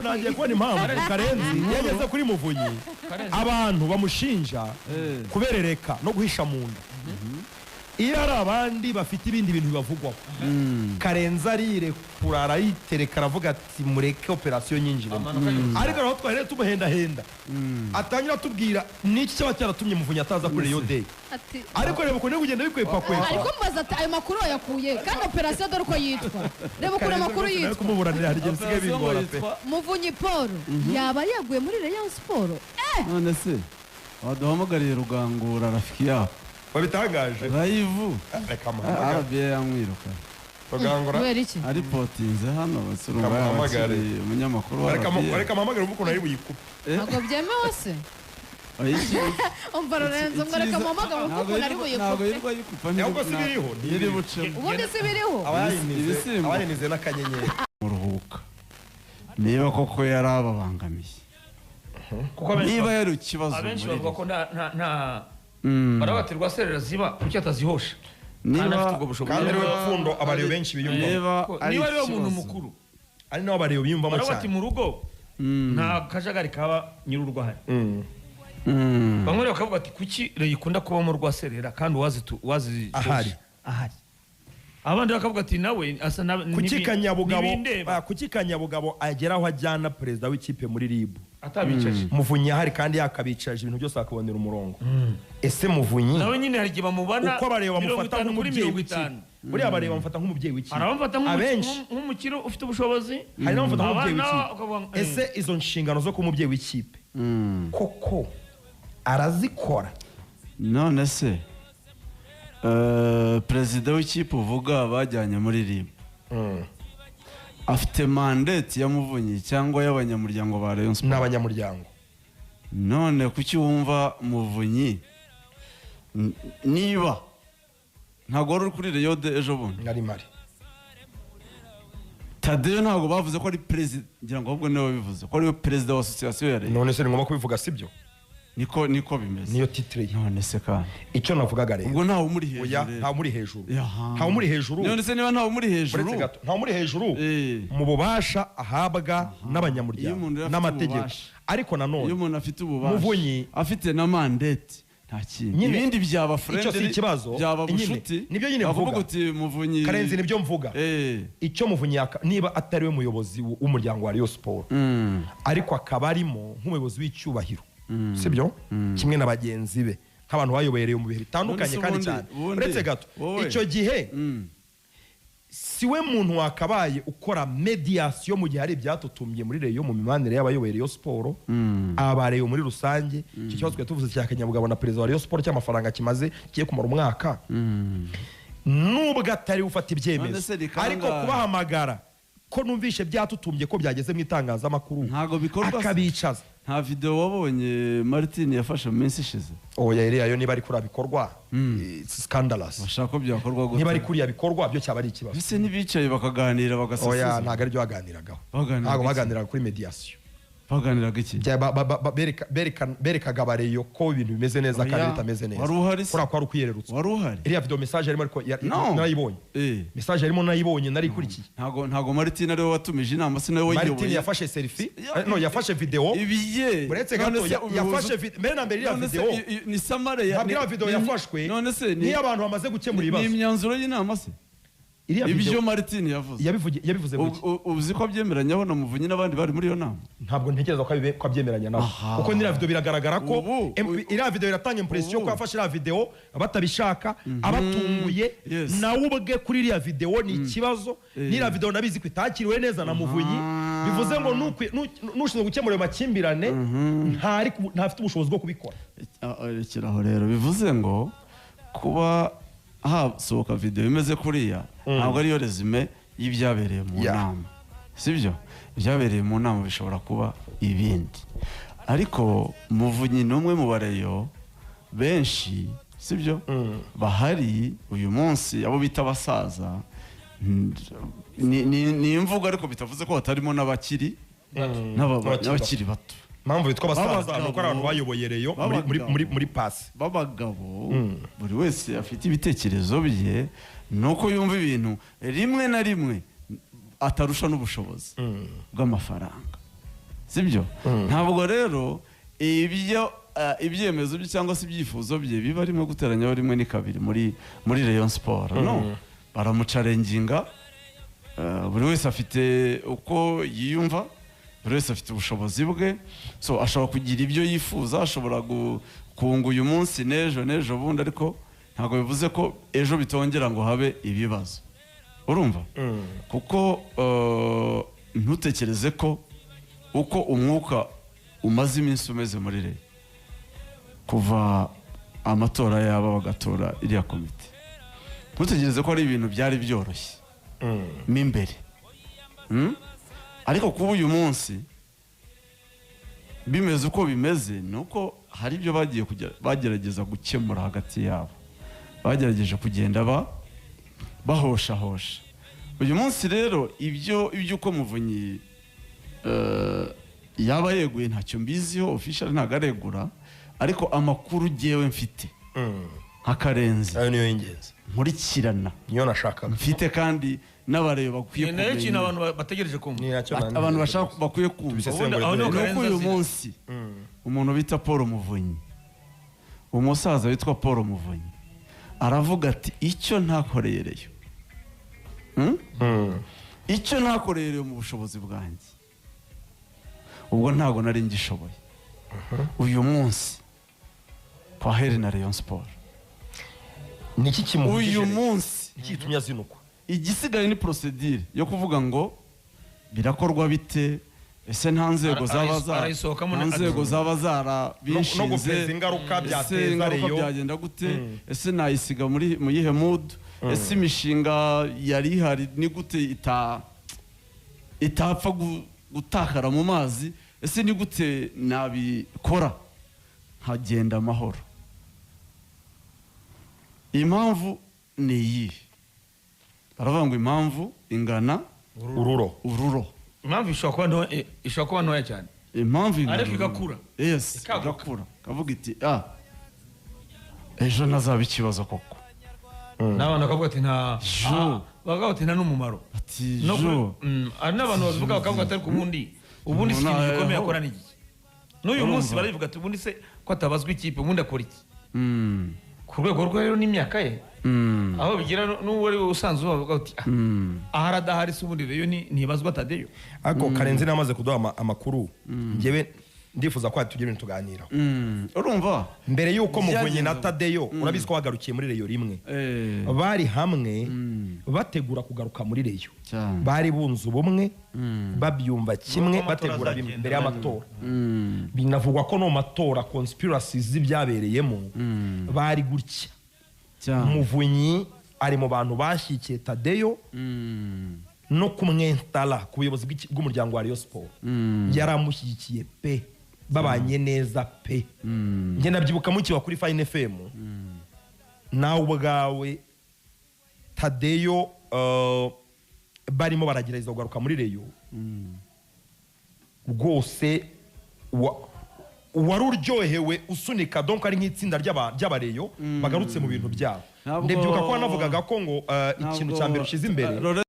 Nangiye kubona impamvu Karenzi iyo ageze kuri Muvunyi abantu bamushinja kuberereka no guhisha mu nda. Iyo ari abandi bafite ibindi bintu bibavugwaho, Karenzi arirekura, arayitereka, aravuga ati: "Mureke operasiyo nyinjiremo." Ariko aho twahereye tumuhendahenda, atangira atubwira n'iki cyaba cyaratumye Muvunyi ataza kuri Rayon Day. Ati Ariko reba ukuntu uri kugenda bikwepakwepa. Ari kumubaza ati: "Ayo makuru wayakuye?" Kandi operasiyo dore uko yitwa, reba ukuntu amakuru Karenzi yitwa. Kumuburanira hari igihe bisigaye Operasiyo ngo bingora pe. yitwa Muvunyi Paul yaba yaguye muri Rayon Sport? None se waduhamagariye Rugangura, rafiki yabo? Wabitangaje. Live. Reka muhamagare. RBA yamwiruka. Rugangura. Kubera iki? Aripotinze hano basurumva. Kamuhamagare. Yakiriye umunyamakuru wa Reka RBA. Reka muhamagare, uvuga ukuntu ari buyikupe. Ntabwo byemewe se? Umva Lorenzo ngo reka muhamagare, uvuga ukuntu ari Ntabwo buyikupe. yirirwa yikupa. Ahubwo si biriho, Ntiri bucemo. Ubundi si biriho. Aba yayinize. Ibisimba. Aba yayinize n'akanyenyeri. Muruhuka niba koko yari ababangamiye. Kuko abenshi Niba yari ikibazo abenshi muri bavuga ko nta barabatirwa rwaserera ziba, kuki atazihosha Niba kandi afite ubwo bushobozi? Kandi ariwe pfundo abareba benshi biyumvamo. Niba Ko ari niba ariwe muntu ikibazo. mukuru, Ari nawe abareba biyumvamo baravuga ati cyane. mu rugo nta kajagari kaba nyir'urugo ahari. Bamwe rero bakavuga ati: "Kuki Rayon ikunda kubamo rwaserera kandi uwazi Ahari. ahari?" Abandi bakavuga ati: "Nawe asa na Kuki Kanyabugabo ntibindeba." Kuki Kanyabugabo agera aho ajyana perezida w'ikipe muri RIB Atabicaje. Muvunyi ahari kandi yakabicaje, ibintu byose akabonera umurongo? Ese Muvunyi Nawe nyine hari igihe bamubana uko abareba mirongo bamufata itanu kuri nk'umubyeyi mirongo w'ikipe, itanu. Buriya abareba bamufata nk'umubyeyi w'ikipe. Hari abamufata Abenshi. nk'umukire ufite ubushobozi. Hari n'abamufata nk'umubyeyi Abana w'ikipe. ukavuga ngo, Ese izo nshingano zo kuba umubyeyi w'ikipe koko arazikora? None se perezida w'ikipe uvuga bajyanye muri RIB afite mandate ya Muvunyi cyangwa y'abanyamuryango ba Rayon Ni Sport? abanyamuryango. None kuki wumva Muvunyi niba ntabwo wari uri kuri Rayon Day ejo bundi? Nari mari. Tadeyo ntabwo bavuze ko ari perezida, ngira ngo ahubwo niwe wabivuze ko ariwe perezida wa association ya Rayon. None se ni ngombwa kubivuga? Sibyo? Niko bimeze. Niyo titre ye. None se kandi Icyo navugaga rero, ubwo ntawe umuri hejuru oya. rero. Ntawe umuri hejuru. Yaha. Ntawe umuri hejuru. None se niba ntawe umuri hejuru, Uretse gato, ntawe umuri hejuru mu bubasha ahabwa Iyo n'abanyamuryango umuntu rero afite n'amategeko. ububasha. Ariko Iyo nanone umuntu afite ububasha, Muvunyi afite na mandate, nta kintu Nyine, ibindi byaba icyo si friendly, ikibazo, byaba nyine, bushuti. nibyo nyine Bakuvuga mvuga. uti Muvunyi. Karenzi, nibyo mvuga. Icyo Muvunyi niba atari we muyobozi w'umuryango wa Rayon Sport, ariko akaba arimo nk'umuyobozi w'icyubahiro, sibyo? Kimwe na bagenzi be nk'abantu bayoboye mu bihe bitandukanye None se kandi ubundi cyane, ubundi uretse gato, wowe icyo gihe si we muntu wakabaye ukora médiation mu gihe hari ibyatutumbye muri Rayon, mu mibanire y'abayoboye Rayon Sport, aba Rayon muri rusange? Icyo kibazo twari tuvuze cya Kanyabugabo na perezida wa Rayon Sport cy'amafaranga kimaze kigiye kumara umwaka, nubwo atari we ufata None ibyemezo, se ni kangahe? ariko kubahamagara ko numvishe byatutumbye, ko byageze mu itangazamakuru, Ntabwo bikorwa se? akabicaza. Nta video wabonye Martin yafashe mu minsi ishize? Oya, iriya yo niba ari kuriya bikorwa, it's scandalous. Bashaka ko byakorwa gute? Niba ari kuriya bikorwa byo, cyaba ari ikibazo. Ese ntibicaye bakaganira Oya, bagasasiza? ntabwo aribyo baganiragaho. Baganiraga Ntabwo iki? baganiraga kuri médiation. Baganiraga iki? Berekaga abareyo ko ibintu bimeze neza kandi Oya, bitameze neza. wari uhari se? Kuriya kwari ukwiyererutsa. Wari uhari? Iriya video message yarimo, ariko No. narayibonye. Message yarimo narayibonye, narayikurikiye. Ntago Martin ariwe watumije inama, si nawe Martin wayiyoboye. yafashe selfie, no, yafashe video. Ibiye. Uretse None gato, se yafashe mbere na mbere iriya None se video ni samare ya ntabwo iriya video yafashwe None se ni niyo abantu bamaze gukemura ni ibibazo. imyanzuro y'inama se? Iriya Ibyo video Martin yavuze yabivuze gutya. Uzi ko abyemeranyaho na Muvunyi n'abandi bari muri iyo nama? Ntabwo ntekereza ko ko abyemeranya nabo, kuko n'iriya video biragaragara ko iriya video iratanga impression ko yafashe iriya video batabishaka, abatunguye. Nawe ubwe kuri iriya video ni ikibazo. N'iriya video nabizi ko itakiriwe neza na Muvunyi. Bivuze ngo n'ushinzwe gukemura ayo makimbirane ntafite ubushobozi bwo kubikora. Rekeraho rero. Bivuze ngo kuba hasohoka video imeze kuriya ntabwo ariyo résumé y'ibyabereye mu nama, sibyo? Ibyabereye mu nama bishobora kuba ibindi, ariko Muvunyi ni umwe mu bareyo benshi, sibyo, bahari uyu munsi, abo bita abasaza. Ni imvugo, ariko bitavuze ko hatarimo n'abakiri N'abakiri bato. n'abakiri bato. Impamvu bitwa abasaza B'abagabo. ni uko ari abantu bayoboye Rayon muri passé. B'abagabo, buri wese afite ibitekerezo bye nuko yumva ibintu, rimwe na rimwe atarusha n'ubushobozi bw'amafaranga. Sibyo? Ntabwo rero ibyo ibyemezo bye cyangwa se ibyifuzo bye biba rimwe guteranyaho rimwe ni kabiri muri Rayon Sport. No, baramucarenginga. Buri wese afite uko yiyumva, buri wese afite ubushobozi bwe, so ashobora kugira ibyo yifuza, ashobora kunga uyu munsi n'ejo bundi, ariko ntabwo bivuze ko ejo bitongera ngo habe ibibazo. Urumva? Kuko ntutekereze ko uko umwuka umaze iminsi umeze muri Rayon kuva amatora yaba bagatora iriya komite, ntutekereze ko ari ibintu byari byoroshye mo imbere. Ariko kuba uyu munsi bimeze uko bimeze ni uko hari ibyo bagiye bagerageza gukemura hagati yabo, bagerageje kugenda bahoshahosha. Uyu munsi rero ibyo iby'uko Muvunyi yaba yeguye ntacyo mbiziho official, ntabwo aregura, ariko amakuru jyewe mfite nka Karenzi ayo niyo y'ingenzi nkurikirana, niyo nashakaga mfite kandi n'abareba bakwiye Ni nayo kintu kumenya, abantu bategereje kumva, Ni nacyo nanjye abantu bashaka bakwiye kumva. Tubisesengure Ubundi aho duhere. niho Nuko uyu Karenzi munsi umuntu bita Paul Muvunyi, umusaza witwa Paul Muvunyi aravuga ati icyo ntakoreye Rayon, icyo ntakoreye Rayon mu bushobozi bwanjye ubwo ntabwo nari ngishoboye, uyu munsi kwa heri na Rayon Sport Niki kimuhugije? Uyu munsi Niki gitumye azinukwa? Igisigaye ni procedure yo kuvuga ngo birakorwa bite, ese nta nzego zaba za Arayisohokamo nta nzego zaba zarabishinze, No gupeza ingaruka ese byateza ingaruka Rayon. byagenda gute, ese nayisiga muri mu yihe mood, ese imishinga yari ihari ni gute itapfa gutakara mu mazi, ese ni gute nabikora nkagenda amahoro. Impamvu ni iyihe? Baravuga ngo impamvu ingana Ururo. Ururo. Impamvu ishobora kuba ntoya cyane, Impamvu ingana ariko igakura. Yes, Ikaguka. igakura. Kavuga iti ejo ntazaba ikibazo koko. N'abantu bakavuga ati nta Jo. bakavuga ati nta n'umumaro. Ati No jo. Hari n'abantu babivuga bakavuga ati ariko ubundi si ikintu gikomeye akora ni iki. N'uyu munsi barabivuga ati ubundi se ko atabazwa ikipe, ubundi akora iki? Ku rwego rwe rero n'imyaka ye, aho bigira n'uwo ari we usanzwe bavuga ati ahari adahari se ubundi Rayon ntibazwa Tadeyo. Ariko Karenzi namaze kuduha amakuru, njyewe ndifuza ko tugira ibintu tuganiraho. Urumva? Mbere y'uko Muvunyi na Tadeyo, urabizi ko bagarukiye muri Rayon rimwe, bari hamwe bategura kugaruka muri Rayon, bari bunze ubumwe, babyumva kimwe, bategura mbere y'amatora. Binavugwa ko no matora conspiracies z'ibyabereyemo bari gutya. Muvunyi ari mu bantu bashyikiye Tadeyo no kumwentara ku buyobozi bw'umuryango wa Rayon Sport, yaramushyigikiye pe, babanye neza pe. Njye ndabyibuka mukiba kuri Fine FM, nawe ubwawe Tadeyo barimo baragerageza kugaruka muri Rayon rwose, wari uryohewe usunika, donc ari nk'itsinda ry'abareyo bagarutse mu bintu byabo. Ndabyibuka ko wanavugaga ko ngo ikintu cya mbere ushize imbere